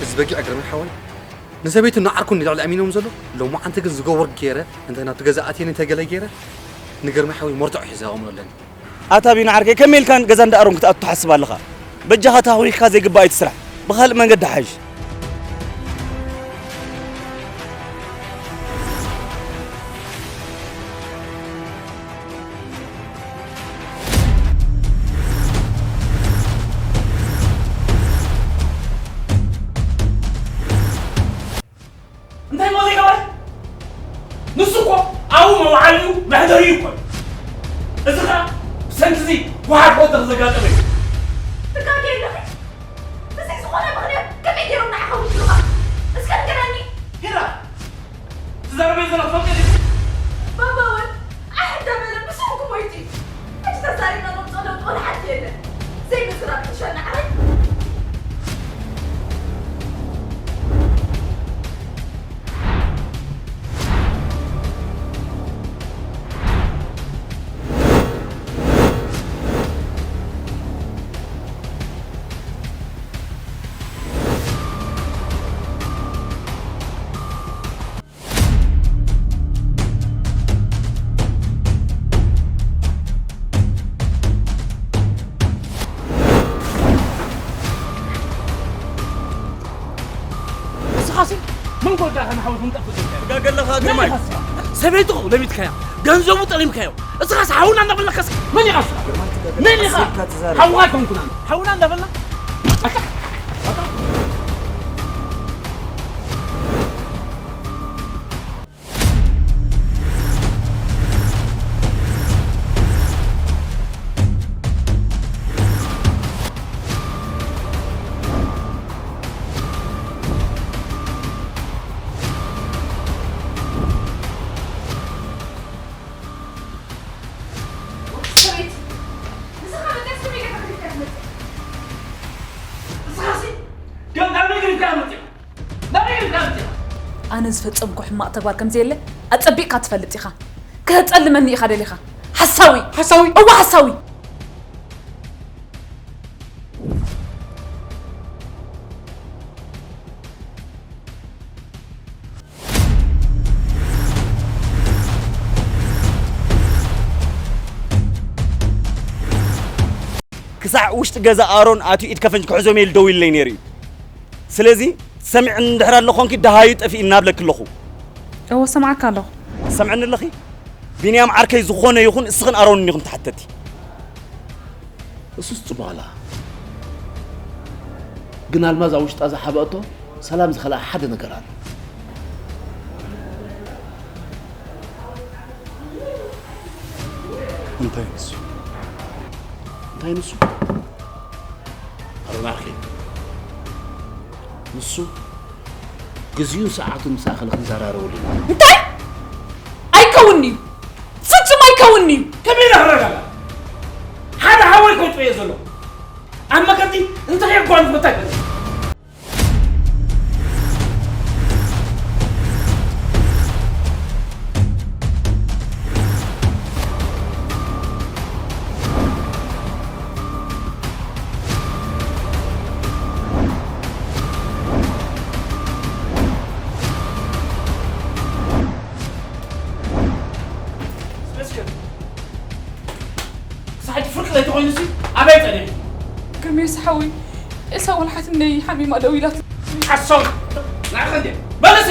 እዚ በጊዕ ግርማይ ሓወይ ንሰበይቱ ንዓርኩ ንልዕሊ ኣሚኖም ዘሎ ሎማዓንቲ ግን ዝገበር ገይረ እንተ ናብቲ ገዛ ኣትየን እንተ ገለ ገይረ ንግርማይ ሓወይ መርትዖ ሒዘ ኣቕምሎ ኣለኒ። ኣታ ቢና ዓርከይ፣ ከመይ ኢልካ ገዛ እንዳ ኣሮን ክትኣቱ ትሓስብ ኣለኻ? በጃኻ ተሃዊኽካ ዘይግባእ ኣይትስራሕ። ብኻልእ መንገዲ ሓይሽ። እንታይ እሞ ዘይገበረ? ንሱ እኮ ኣብኡ መውዓሊኡ መሕደሪኡ እኮ እዩ። እዚ ኸኣ ብሰንኪ እዚ ጓሓት ወደቕ ዘጋጠመ እዩ። ትካል የለኺ? ብዘይ ዝኾነ ምኽንያት ከመይ ገይሮም ንዓኻ ውድሉኻ? እስከ ንገረኒ። ሄራ፣ ትዛረበዮ ዘለኺ ትፈልጢ ዲኺ? ባባ እውን ኣሕ እንዳበለ ብስምኩም ሞይቱ እዩ። ሕጂ ተዛሪብና ነምፅኦ ለውጢ ወላ ሓንቲ የለን። ዘይምዝራብ ይሕሸና ዓረይ። እስኻሲ መን ጎዳእካ ንሓወይ ክንጠፍእ ዘይከኣል? ትጋገ ኣለኻ ግርማይ። መን ኢኻ እስኻ? ሰበይትኹ ለሚትካያ፣ ገንዘቡ ጠሊምካዮ። እስኻስ ሓውና እንዳበለካስ መን ኢኻ እስኻ? መን ኢኻ? ሓውኻ ኣይኮንኩን ኣነ። ሓውና እንዳበልና? ኣታ፣ ኣታ። ሰበይቲ፣ ንስኻ መጺኣስ ከመይ ጌርካ ገዲፍካ ትመጽእ? ንስኻሲ፣ ደም ናበይ ገዲፍካ መጺኻ? ናበይ ገዲፍካ መጺኻ? ኣነ ዝፈጸምኩ ሕማቕ ተግባር ከም ዘየለ ኣጸቢቕካ ትፈልጥ ኢኻ። ከተጸልመኒ ኢኻ ደሊኻ። ሓሳዊ! ሓሳዊ? እወ፣ ሓሳዊ! ክሳዕ ውሽጢ ገዛ ኣሮን ኣትዩ ኢድ ከፈንጅ ክሕዞም ኢሉ ደዊሉለይ ነይሩ እዩ። ስለዚ ሰሚዕኒ እንድሕር ኣሎ ኾንኪ ደሃዩ ጠፊእና እብለኪ ኣለኹ። እወ፣ ሰማዕካ ኣለኹ። ሰምዕኒ ኣለኺ? ቢንያም ዓርከይ ዝኾነ ይኹን እስኽን ኣሮንን ኢኹም ተሓተቲ። እሱስ ጽቡቕ ኣላ። ግን ኣልማዝ ኣብ ውሽጣ ዝሓበአቶ ሰላም ዝኸልኣ ሓደ ነገር ኣሎ። እንታይ ንሱ? እንታይ ንሱ? ኣሮን ዓርከይ፣ ንሱ ግዜኡን ሰዓቱን ምስ ኣኸለ ክንዘራረበሉ ኢና። እንታይ? ኣይከውን'ዩ። ፍጹም ኣይከውን'ዩ። ከመይ ኢለ ክረጋጋእ? ሓደ ሓወይ እኮ ይጥበዮ ዘሎ። ኣብ መገዲ እንተዘይጓንፎ እንታይ ክገብር? ስመስገን። ክሳዕ ሕጂ ፍርቂ ዘይተኾይኑሲ ኣበይ ጸኒሑ? ግርሜስ ሓወይ፣ ኤልሳ ወላ ሓትነይ ሓሚማ ደዊላትለይ። ሓሶት! ንዓኺ እንድየ። መልሲ!